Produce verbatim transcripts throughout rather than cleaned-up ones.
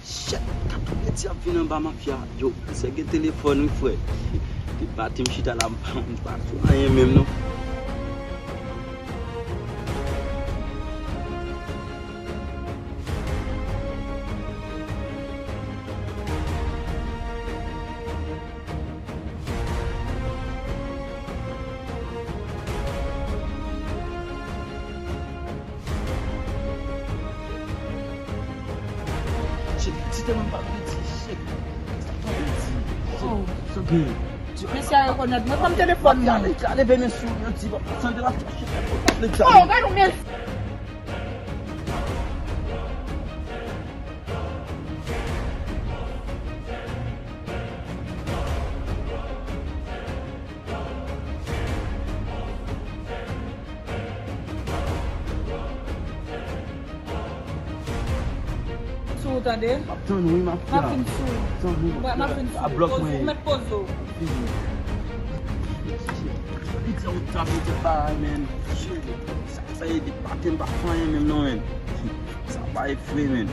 Shit, gad yon bèt ap vin anba mafya. Yo, se gen telefòn wi, frè. Li bati m chita la, m pa, m pa sou anyen menm non. Shit, ti tèlman m pa vle di, shit. Sa m pa vle di. Oh. Sa gen. Mesye a rekonèt mwen, ban m telefòn mwen. Ale, ale, veye men sou yo, di, bon, sante la, shit, m pa vle di. Oh, gade yon mesye. Sou ou tande? M ap tann ou wi, mafya. M ap fin sou ou. Tann ou, mafya. M ap fin sou ou. Poze w, mèt poze w. Fini. Li di ou t ap mete bagay, men. Shit. Sa fè li pa te m pa fè anyen menm non, men. Sa pa e vre, men.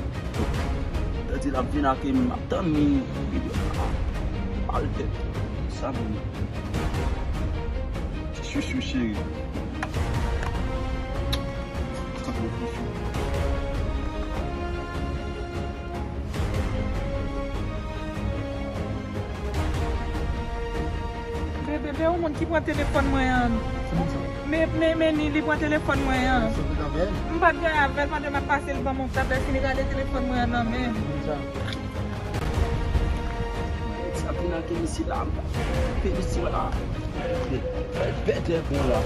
Tande l ap vin ak m ap tann li. Al tèt. Sa bon. Ti chouchou cheri. Sa bon, chouchou. Bebe, bebe, yon moun ki pran telefòn mwen an. Men, men, men ni, li pran telefòn mwen an. M pa t gen avè l pandan m ap pase l ban m yon tab, lè fini gade telefòn mwen an nan men. Sa vin ak misye la, m pa fè misye la. Fè l pètè bon la.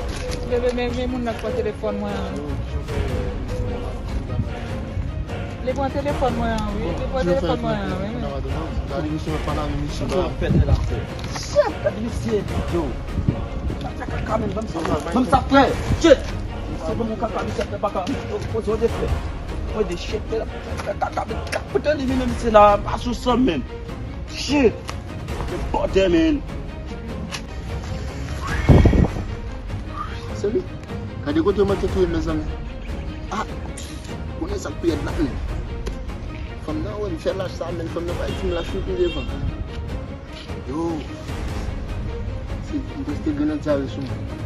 Bebe, men, men moun nan k pran telefòn mwen an. Li pran telefòn mwen an, wi. Li pran telefòn mwen an, wi. Gade misye, mwen pale avè misye la. Sa fè tèl afè. Shit, gade misye, yo. Sa kaka, men, ban m sa. Ban m sa, frè. Shit. Misye ban m yon kaka, misye fè baka. Yo, poze w de frè. Mwen de shit, frè. Kaka, men, kaka, pote li, men, misye la, pa sou san, men. Shit. Bòdè, men. Se li. Gade kote mwen te touye, mezanmi. Ah! Konnen sa k pi rèd la, men. Fanm nan wè m fè lach sa, men fanm nan pa di m lach wi pi devan. Yo! Si m prèske gen nan dyare sou mwen.